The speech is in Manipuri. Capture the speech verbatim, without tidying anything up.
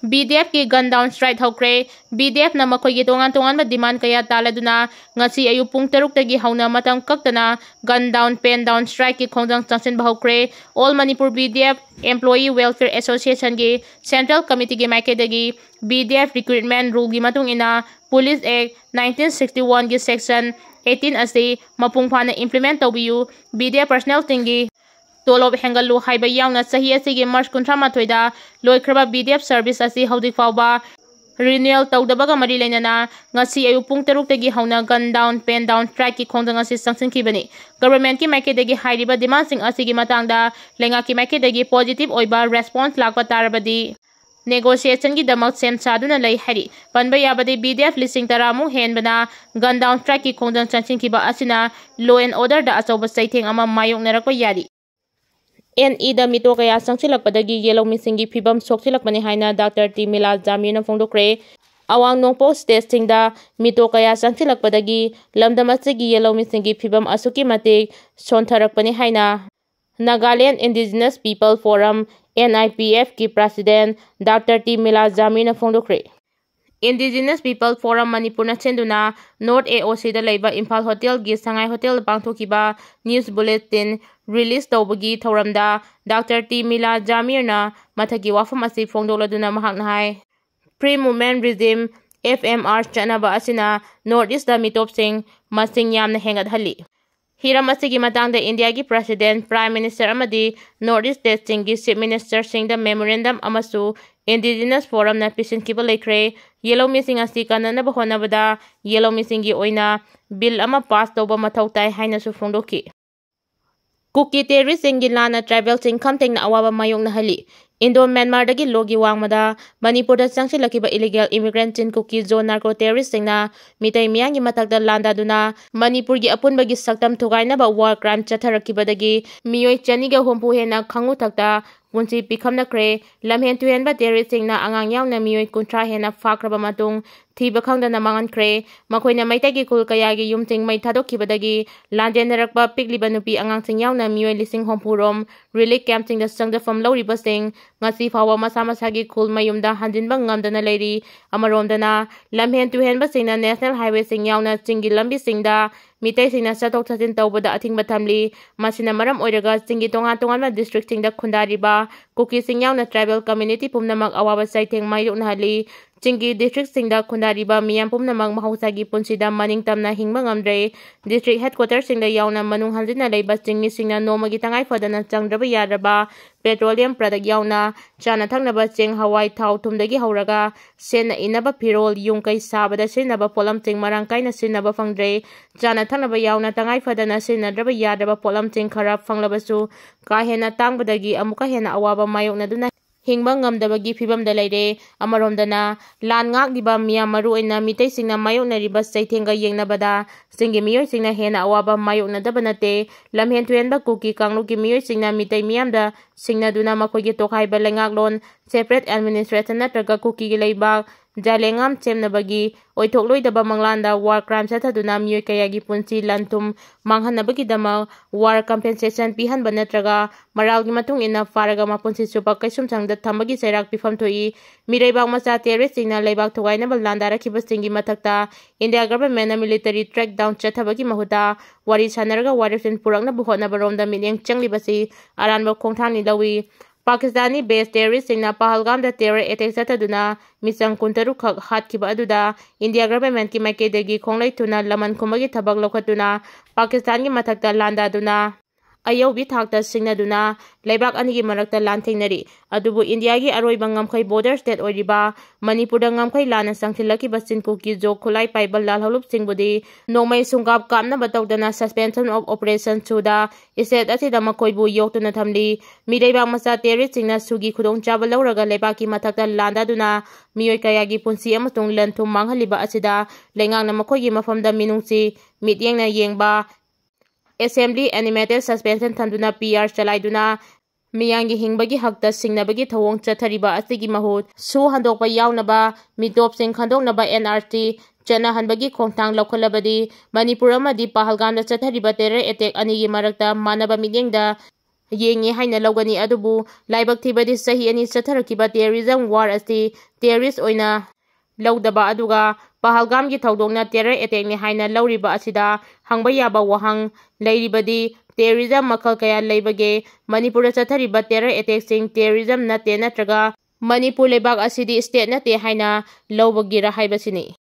BDFꯀꯤ gun down strike ꯍꯧꯈ꯭ꯔꯦ꯫ BDFꯅ ꯃꯈꯣꯏꯒꯤ ꯇꯣꯉꯥꯟ ꯇꯣꯉꯥꯟꯕ demand ꯀꯌꯥ ꯇꯥꯜꯂꯗꯨꯅ ꯉꯁꯤ ꯑꯌꯨꯛ ꯄꯨꯡ ꯇꯔꯨꯛꯇꯒꯤ ꯍꯧꯅ ꯃꯇꯝ ꯀꯛꯇꯅ gun down, pen down strikeꯀꯤ ꯈꯣꯡꯖꯪ ꯆꯪꯁꯤꯟꯕ ꯍꯧꯈ꯭ꯔꯦ꯫ All Manipur BDF Employee Welfare Associationꯒꯤ Central Committeeꯒꯤ ꯃꯥꯏꯀꯩꯗꯒꯤ BDF Recruitment Ruleꯒꯤ ꯃꯇꯨꯡ ꯏꯟꯅ Police Act nineteen sixty oneꯒꯤ section eighteen ꯑꯁꯤ ꯃꯄꯨꯡ ꯐꯥꯅ implement ꯇꯧꯕꯤꯌꯨ꯫ BDF personnelꯁꯤꯡꯒꯤ ꯇꯣꯂꯣꯞ ꯍꯦꯟꯒꯠꯂꯨ ꯍꯥꯏꯕ ꯌꯥꯎꯅ ꯆꯍꯤ ꯑꯁꯤꯒꯤ March ꯀꯨꯟꯊ꯭ꯔꯥ ꯃꯥꯊꯣꯏꯗ ꯂꯣꯏꯈ꯭ꯔꯕ BDF service ꯑꯁꯤ ꯍꯧꯖꯤꯛ ꯐꯥꯎꯕ renewal ꯇꯧꯗꯕꯒ ꯃꯔꯤ ꯂꯩꯅꯅ ꯉꯁꯤ ꯑꯌꯨꯛ ꯄꯨꯡ ꯇꯔꯨꯛꯇꯒꯤ ꯍꯧꯅ gun down, pen down strikeꯀꯤ ꯈꯣꯡꯖꯪ ꯑꯁꯤ ꯆꯪꯁꯤꯟꯈꯤꯕꯅꯤ꯫ Governmentꯀꯤ ꯃꯥꯏꯀꯩꯗꯒꯤ ꯍꯥꯏꯔꯤꯕ demandꯁꯤꯡ ꯑꯁꯤꯒꯤ ꯃꯇꯥꯡꯗ ꯂꯩꯉꯥꯛꯀꯤ ꯃꯥꯏꯀꯩꯗꯒꯤ positive ꯑꯣꯏꯕ response ꯂꯥꯛꯄ ꯇꯥꯔꯕꯗꯤ negotiationꯒꯤꯗꯃꯛ ꯁꯦꯝ ꯁꯥꯗꯨꯅ ꯂꯩ ꯍꯥꯏꯔꯤ꯫ ꯄꯟꯕ ꯌꯥꯕꯗꯤ BDF ꯂꯤꯁꯤꯡ ꯇꯔꯥꯃꯨꯛ ꯍꯦꯟꯕꯅ gun down strikeꯀꯤ ꯈꯣꯡꯖꯪ ꯆꯪꯁꯤꯟꯈꯤꯕ ꯑꯁꯤꯅ law and orderꯗ ꯑꯆꯧꯕ ꯆꯩꯊꯦꯡ ꯑꯃ ꯃꯥꯌꯣꯛꯅꯔꯛꯄ ꯌꯥꯔꯤ꯫ NEꯗ ꯃꯤꯇꯣ ꯀꯌꯥ ꯆꯪꯁꯤꯜꯂꯛꯄꯗꯒꯤ ꯌꯦꯜꯍꯧꯃꯤꯁꯤꯡꯒꯤ ꯐꯤꯕꯝ ꯁꯣꯛꯆꯤꯜꯂꯛꯄꯅꯤ ꯍꯥꯏꯅ Doctor T ꯃꯤꯂꯥ ꯖꯥꯃꯤꯔꯅ ꯐꯣꯡꯗꯣꯛꯈ꯭ꯔꯦ꯫ ꯑꯋꯥꯡ ꯅꯣꯡꯄꯣꯛ stateꯁꯤꯡꯗ ꯃꯤꯇꯣ ꯀꯌꯥ ꯆꯪꯁꯤꯜꯂꯛꯄꯗꯒꯤ ꯂꯝꯗꯝ ꯑꯁꯤꯒꯤ ꯌꯦꯜꯍꯧꯃꯤꯁꯤꯡꯒꯤ ꯐꯤꯕꯝ ꯑꯁꯨꯛꯀꯤ ꯃꯇꯤꯛ ꯁꯣꯟꯊꯔꯛꯄꯅꯤ ꯍꯥꯏꯅ Nagaland Indigenous People Forum, NIPFꯀꯤ president Doctor T ꯃꯤꯂꯥ ꯖꯥꯃꯤꯔꯅ ꯐꯣꯡꯗꯣꯛꯈ꯭ꯔꯦ꯫ Indigenous People Forum ꯃꯅꯤꯄꯨꯔꯅ ꯁꯤꯟꯗꯨꯅ North AOCꯗ ꯂꯩꯕ ꯏꯝꯐꯥꯜ ꯍꯣꯇꯦꯜꯒꯤ ꯁꯉꯥꯏ ꯍꯣꯇꯦꯜꯗ ꯄꯥꯡꯊꯣꯛꯈꯤꯕ news bulletin release ꯇꯧꯕꯒꯤ ꯊꯧꯔꯝꯗ Doctor T ꯃꯤꯂꯥ ꯖꯥꯃꯤꯔꯅ ꯃꯊꯛꯀꯤ ꯋꯥꯐꯝ ꯑꯁꯤ ꯐꯣꯡꯗꯣꯛꯂꯗꯨꯅ ꯃꯍꯥꯛꯅ ꯍꯥꯏ, Free Movement Regime, FMR, ꯆꯠꯅꯕ ꯑꯁꯤꯅ North Eastꯇ ꯃꯤꯇꯣꯞꯁꯤꯡ ꯃꯁꯤꯡ ꯌꯥꯝꯅ ꯍꯦꯟꯒꯠꯍꯜꯂꯤ꯫ ꯍꯤꯔꯝ ꯑꯁꯤꯒꯤ ꯃꯇꯥꯡꯗ ꯏꯟꯗꯤꯌꯥꯒꯤ president, prime minister ꯑꯃꯗꯤ North East stateꯁꯤꯡꯒꯤ chief ministerꯁꯤꯡꯗ memorandum ꯑꯃꯁꯨ Indigenous Forumꯅ ꯄꯤꯁꯤꯟꯈꯤꯕ ꯂꯩꯈ꯭ꯔꯦ꯫ ꯌꯦꯜꯍꯧꯃꯤꯁꯤꯡ ꯑꯁꯤ ꯀꯟꯅꯅꯕ ꯍꯣꯠꯅꯕꯗ ꯌꯦꯜꯍꯧꯃꯤꯁꯤꯡꯒꯤ ꯑꯣꯏꯅ bill ꯑꯃ pass ꯇꯧꯕ ꯃꯊꯧ ꯇꯥꯏ ꯍꯥꯏꯅꯁꯨ ꯐꯣꯡꯗꯣꯛꯈꯤ꯫ ꯀꯨꯀꯤ terroristꯁꯤꯡꯒꯤ ꯂꯥꯟꯅ tribalꯁꯤꯡ ꯈꯝ ꯊꯦꯡꯅ ꯑꯋꯥꯕ ꯃꯥꯌꯣꯛꯅꯍꯜꯂꯤ꯫ Indo Myanmarꯗꯒꯤ ꯂꯣꯒꯤ ꯋꯥꯡꯃꯗ ꯃꯅꯤꯄꯨꯔꯗ ꯆꯪꯁꯤꯜꯂꯛꯈꯤꯕ illegal immigrantꯁꯤꯡ ꯀꯨꯀꯤ Zo narco terroristꯁꯤꯡꯅ ꯃꯤꯇꯩ ꯃꯤꯌꯥꯝꯒꯤ ꯃꯊꯛꯇ ꯂꯥꯟꯗꯥꯗꯨꯅ ꯃꯅꯤꯄꯨꯔꯒꯤ ꯑꯄꯨꯟꯕꯒꯤ ꯁꯛꯇꯝ ꯊꯨꯒꯥꯏꯅꯕ war crime ꯆꯠꯊꯔꯛꯈꯤꯕꯗꯒꯤ ꯃꯤꯑꯣꯏ ꯆꯅꯤꯒ ꯍꯨꯝꯐꯨ ꯍꯦꯟꯅ ꯈꯪꯉꯨ ꯊꯛꯇ ꯄꯨꯟꯁꯤ ꯄꯤꯈꯝꯅꯈ꯭ꯔꯦ꯫ ꯂꯝꯍꯦꯟ ꯇꯨꯍꯦꯟꯕ terroristꯁꯤꯡꯅ ꯑꯉꯥꯡ ꯌꯥꯎꯅ ꯃꯤꯑꯣꯏ ꯀꯨꯟꯊ꯭ꯔꯥ ꯍꯦꯟꯅ ꯐꯥꯈ꯭ꯔꯕ ꯃꯇꯨꯡ ꯊꯤꯕ ꯈꯪꯗꯅ ꯃꯥꯡꯍꯟꯈ꯭ꯔꯦ꯫ ꯃꯈꯣꯏꯅ ꯃꯩꯇꯩꯒꯤ ꯈꯨꯜ ꯀꯌꯥꯒꯤ ꯌꯨꯝꯁꯤꯡ ꯃꯩ ꯊꯥꯗꯣꯛꯈꯤꯕꯗꯒꯤ ꯂꯥꯟꯖꯦꯟꯅꯔꯛꯄ ꯄꯤꯛꯂꯤꯕ ꯅꯨꯄꯤ ꯑꯉꯥꯡꯁꯤꯡ ꯌꯥꯎꯅ ꯃꯤꯑꯣꯏ ꯂꯤꯁꯤꯡ ꯍꯨꯝꯐꯨ ꯔꯣꯝ relief campꯁꯤꯡꯗ ꯆꯪꯖꯐꯝ ꯂꯧꯔꯤꯕꯁꯤꯡ ꯉꯁꯤ ꯐꯥꯎꯕ ꯃꯁꯥ ꯃꯁꯥꯒꯤ ꯈꯨꯜ ꯃꯌꯨꯝꯗ ꯍꯟꯖꯤꯟꯕ ꯉꯝꯗꯅ ꯂꯩꯔꯤ꯫ ꯑꯃꯔꯣꯝꯗꯅ, ꯂꯝꯍꯦꯟ ꯇꯨꯍꯦꯟꯕꯁꯤꯡꯅ ꯅꯦꯁꯅꯦꯜ ꯍꯥꯏꯋꯦꯁꯤꯡ ꯌꯥꯎꯅ ꯆꯤꯡꯒꯤ ꯂꯝꯕꯤꯁꯤꯡꯗ ꯃꯤꯇꯩꯁꯤꯡꯅ ꯆꯠꯊꯣꯛ ꯆꯠꯁꯤꯟ ꯇꯧꯕꯗ ꯑꯊꯤꯡꯕ ꯊꯝꯂꯤ꯫ ꯃꯁꯤꯅ ꯃꯔꯝ ꯑꯣꯏꯔꯒ ꯆꯤꯡꯒꯤ ꯇꯣꯉꯥꯟ ꯇꯣꯉꯥꯟꯕ ꯗꯤꯁꯇ꯭ꯔꯤꯛꯁꯤꯡꯗ ꯈꯨꯟꯗꯥꯔꯤꯕ ꯀꯨꯀꯤꯁꯤꯡ ꯌꯥꯎꯅ ꯇ꯭ꯔꯥꯏꯕꯦꯜ ꯀꯝꯃ꯭ꯌꯨꯅꯤꯇꯤ ꯄꯨꯝꯅꯃꯛ ꯑꯋꯥꯕ ꯆꯩꯊꯦꯡ ꯃꯥꯌꯣꯛꯅꯍꯜꯂꯤ꯫ ꯆꯤꯡꯒꯤ ꯗꯤꯁꯇ꯭ꯔꯤꯛꯁꯤꯡꯗ ꯈꯨꯟꯗꯥꯔꯤꯕ ꯃꯤꯌꯥꯝ ꯄꯨꯝꯅꯃꯛ ꯃꯍꯧꯁꯥꯒꯤ ꯄꯨꯟꯁꯤꯗ ꯃꯅꯤꯡ ꯇꯝꯅ ꯍꯤꯡꯕ ꯉꯝꯗ꯭ꯔꯦ꯫ ꯗꯤꯁꯇ꯭ꯔꯤꯛ ꯍꯦꯗꯀ꯭ꯋꯥꯇꯔꯁꯤꯡꯗ ꯌꯥꯎꯅ ꯃꯅꯨꯡ ꯍꯟꯖꯤꯟꯅ ꯂꯩꯕ ꯆꯤꯡꯃꯤꯁꯤꯡꯅ ꯅꯣꯡꯃꯒꯤ ꯇꯉꯥꯏ ꯐꯗꯅ ꯆꯪꯗ꯭ꯔꯕ ꯌꯥꯗ꯭ꯔꯕ ꯄꯦꯇ꯭ꯔꯣꯂꯤꯌꯝ ꯄ꯭ꯔꯗꯛ ꯌꯥꯎꯅ ꯆꯥꯅ ꯊꯛꯅꯕ ꯆꯦꯡ, ꯍꯋꯥꯏ, ꯊꯥꯎ, ꯊꯨꯝꯗꯒꯤ ꯍꯧꯔꯒ ꯁꯦꯠꯅ ꯏꯅꯕ ꯐꯤꯔꯣꯜ, ꯌꯨꯝ ꯀꯩ ꯁꯥꯕꯗ ꯁꯤꯖꯤꯟꯅꯕ ꯄꯣꯠꯂꯝꯁꯤꯡ ꯃꯔꯥꯡ ꯀꯥꯏꯅ ꯁꯤꯖꯤꯟꯅꯕ ꯐꯪꯗ꯭ꯔꯦ꯫ ꯆꯥꯅ ꯊꯛꯅꯕ ꯌꯥꯎꯅ ꯇꯉꯥꯏ ꯐꯗꯅ ꯁꯤꯖꯤꯟꯅꯗ꯭ꯔꯕ ꯌꯥꯗ꯭ꯔꯕ ꯄꯣꯠꯂꯝꯁꯤꯡ ꯈꯔ ꯐꯪꯂꯕꯁꯨ, ꯀꯥ ꯍꯦꯟꯅ ꯇꯥꯡꯕꯗꯒꯤ ꯑꯃꯨꯛꯀ ꯍꯦꯟꯅ ꯑꯋꯥꯕ ꯃꯥꯌꯣꯛꯅꯗꯨꯅ ꯍꯤꯡꯕ ꯉꯝꯗꯕꯒꯤ ꯐꯤꯕꯝꯗ ꯂꯩꯔꯦ꯫ ꯑꯃꯔꯣꯝꯗꯅ, ꯂꯥꯟ ꯉꯥꯛꯂꯤꯕ ꯃꯤꯌꯥꯝ, ꯃꯔꯨꯑꯣꯏꯅ ꯃꯤꯇꯩꯁꯤꯡꯅ ꯃꯥꯌꯣꯛꯅꯔꯤꯕ ꯆꯩꯊꯦꯡꯒ ꯌꯦꯡꯅꯕꯗ, ꯆꯤꯡꯒꯤ ꯃꯤꯑꯣꯏꯁꯤꯡꯅ ꯍꯦꯟꯅ ꯑꯋꯥꯕ ꯃꯥꯌꯣꯛꯅꯗꯕ ꯅꯠꯇꯦ꯫ ꯂꯝꯍꯦꯟ ꯊꯨꯍꯦꯟꯕ ꯀꯨꯀꯤ ꯀꯥꯡꯂꯨꯞꯀꯤ ꯃꯤꯑꯣꯏꯁꯤꯡꯅ ꯃꯤꯇꯩ ꯃꯤꯌꯥꯝꯗ ꯁꯤꯡꯅꯗꯨꯅ ꯃꯈꯣꯏꯒꯤ ꯇꯣꯈꯥꯏꯕ ꯂꯩꯉꯥꯛꯂꯣꯟ, separate administration ꯅꯠꯇ꯭ꯔꯒ ꯀꯨꯀꯤꯒꯤ ꯂꯩꯕꯥꯛ, ꯖꯥꯂꯦꯉꯥꯝ ꯁꯦꯝꯅꯕꯒꯤ ꯑꯣꯏꯊꯣꯛꯂꯣꯏꯗꯕ ꯃꯪꯂꯥꯟꯗ war crime ꯆꯠꯊꯗꯨꯅ ꯃꯤꯑꯣꯏ ꯀꯌꯥꯒꯤ ꯄꯨꯟꯁꯤ ꯂꯟ ꯊꯨꯝ ꯃꯥꯡꯍꯟꯅꯕꯒꯤꯗꯃꯛ war compensation ꯄꯤꯍꯟꯕ ꯅꯠꯇ꯭ꯔꯒ ꯃꯔꯥꯜꯒꯤ ꯃꯇꯨꯡ ꯏꯟꯅ ꯐꯥꯔꯒ ꯃꯄꯨꯟꯁꯤ ꯆꯨꯞꯄ ꯀꯩꯁꯨꯝꯁꯪꯗ ꯊꯝꯕꯒꯤ ꯆꯩꯔꯥꯛ ꯄꯤꯐꯝ ꯊꯣꯛꯏ꯫ ꯃꯤꯔꯩꯕꯥꯛ ꯃꯆꯥ terroristꯁꯤꯡꯅ ꯂꯩꯕꯥꯛ ꯊꯨꯒꯥꯏꯅꯕ ꯂꯥꯟꯗꯥꯔꯛꯈꯤꯕꯁꯤꯡꯒꯤ ꯃꯊꯛꯇ India governmentꯅ military crackdown ꯆꯠꯊꯕꯒꯤ ꯃꯍꯨꯠꯇ ꯋꯥꯔꯤ ꯁꯥꯟꯅꯔꯒ ꯋꯥꯔꯦꯞꯁꯤꯡ ꯄꯨꯔꯛꯅꯕ ꯍꯣꯠꯅꯕꯔꯣꯝꯗ ꯃꯤꯠꯌꯦꯡ ꯆꯪꯂꯤꯕꯁꯤ ꯑꯔꯥꯟꯕ ꯈꯣꯡꯊꯥꯡꯅꯤ ꯂꯧꯏ꯫ ꯄꯥꯀꯤꯁꯇꯥꯟꯒꯤ base terroristꯁꯤꯡꯅ ꯄꯍꯜꯒꯥꯝꯗ terror attack ꯆꯠꯊꯗꯨꯅ ꯃꯤꯆꯝ ꯀꯨꯟꯇꯔꯨꯛ ꯈꯛ ꯍꯥꯠꯈꯤꯕ ꯑꯗꯨꯗ India governmentꯀꯤ ꯃꯥꯏꯀꯩꯗꯒꯤ ꯈꯣꯡꯂꯩ ꯊꯨꯅ ꯂꯃꯟ ꯈꯨꯝꯕꯒꯤ ꯊꯕꯛ ꯂꯧꯈꯠꯇꯨꯅ ꯄꯥꯀꯤꯁꯇꯥꯟꯒꯤ ꯃꯊꯛꯇ ꯂꯥꯟꯗꯥꯗꯨꯅ ꯑꯌꯧꯕꯤ ꯊꯥꯛꯇ ꯁꯤꯡꯅꯗꯨꯅ ꯂꯩꯕꯥꯛ ꯑꯅꯤꯒꯤ ꯃꯔꯛꯇ ꯂꯥꯟꯊꯦꯡꯅꯔꯤ꯫ ꯑꯗꯨꯕꯨ Indiaꯒꯤ ꯑꯔꯣꯏꯕ ꯉꯝꯈꯩ border state ꯑꯣꯏꯔꯤꯕ ꯃꯅꯤꯄꯨꯔꯗ ꯉꯝꯈꯩ ꯂꯥꯟꯅ ꯆꯪꯁꯤꯜꯂꯛꯈꯤꯕ ꯆꯤꯟꯀꯨꯀꯤ ꯖꯣ ꯈꯨꯠꯂꯥꯏ ꯄꯥꯏꯕ ꯂꯥꯜꯍꯧꯂꯨꯞꯁꯤꯡꯕꯨꯗꯤ ꯅꯣꯡꯃꯩ ꯁꯨꯡꯀꯥꯞ ꯀꯥꯞꯅꯕ ꯇꯧꯗꯅ suspension of operation ꯁꯨꯗ state ꯑꯁꯤꯗ ꯃꯈꯣꯏꯕꯨ ꯌꯣꯛꯇꯨꯅ ꯊꯝꯂꯤ꯫ ꯃꯤꯔꯩꯕꯥꯛ ꯃꯆꯥ terroristꯁꯤꯡꯅ ꯁꯨꯒꯤ ꯈꯨꯗꯣꯡꯆꯥꯕ ꯂꯧꯔꯒ ꯂꯩꯕꯥꯛꯀꯤ ꯃꯊꯛꯇ ꯂꯥꯟꯗꯥꯗꯨꯅ ꯃꯤꯑꯣꯏ ꯀꯌꯥꯒꯤ ꯄꯨꯟꯁꯤ ꯑꯃꯁꯨꯡ ꯂꯟ ꯊꯨꯝ ꯃꯥꯡꯍꯜꯂꯤꯕ ꯑꯁꯤꯗ ꯂꯩꯉꯥꯛꯅ ꯃꯈꯣꯏꯒꯤ ꯃꯐꯝꯗ ꯃꯤꯅꯨꯡꯁꯤ ꯃꯤꯠꯌꯦꯡꯅ ꯌꯦꯡꯕ assembly animated suspension ꯊꯝꯗꯨꯅ PR ꯆꯂꯥꯏꯗꯨꯅ ꯃꯤꯌꯥꯝꯒꯤ ꯍꯤꯡꯕꯒꯤ ꯍꯛꯇ ꯁꯤꯡꯅꯕꯒꯤ ꯊꯧꯑꯣꯡ ꯆꯠꯊꯔꯤꯕ ꯑꯁꯤꯒꯤ ꯃꯍꯨꯠ ꯁꯨ ꯍꯟꯗꯣꯛꯄ ꯌꯥꯎꯅꯕ, ꯃꯤꯇꯣꯞꯁꯤꯡ ꯈꯟꯗꯣꯛꯅꯕ NRC ꯆꯠꯅꯍꯟꯕꯒꯤ ꯈꯣꯡꯊꯥꯡ ꯂꯧꯈꯠꯂꯕꯗꯤ ꯃꯅꯤꯄꯨꯔ ꯑꯃꯗꯤ ꯄꯍꯜꯒꯥꯝꯗ ꯆꯠꯊꯔꯤꯕ terror attack ꯑꯅꯤꯒꯤ ꯃꯔꯛꯇ ꯃꯥꯟꯅꯕ ꯃꯤꯠꯌꯦꯡꯗ ꯌꯦꯡꯉꯤ ꯍꯥꯏꯅ ꯂꯧꯒꯅꯤ꯫ ꯑꯗꯨꯕꯨ ꯂꯥꯏꯕꯛ ꯊꯤꯕꯗꯤ ꯆꯍꯤ ꯑꯅꯤ ꯆꯠꯊꯔꯛꯈꯤꯕ terrorism war ꯑꯁꯤ terrorist ꯑꯣꯏꯅ ꯂꯧꯗꯕ, ꯑꯗꯨꯒ ꯄꯍꯜꯒꯥꯝꯒꯤ ꯊꯧꯗꯣꯛꯅ terror attackꯅꯤ ꯍꯥꯏꯅ ꯂꯧꯔꯤꯕ ꯑꯁꯤꯗ ꯍꯪꯕ ꯌꯥꯕ ꯋꯥꯍꯪ ꯂꯩꯔꯤꯕꯗꯤ, terrorism ꯃꯈꯜ ꯀꯌꯥ ꯂꯩꯕꯒꯦ? ꯃꯅꯤꯄꯨꯔꯗ ꯆꯠꯊꯔꯤꯕ terror attackꯁꯤꯡ terrorism ꯅꯠꯇꯦ, ꯅꯠꯇ꯭ꯔꯒ ꯃꯅꯤꯄꯨꯔ ꯂꯩꯕꯥꯛ ꯑꯁꯤꯗꯤ state ꯅꯠꯇꯦ ꯍꯥꯏꯅ ꯂꯧꯕꯒꯤꯔ ꯍꯥꯏꯕꯁꯤꯅꯤ꯫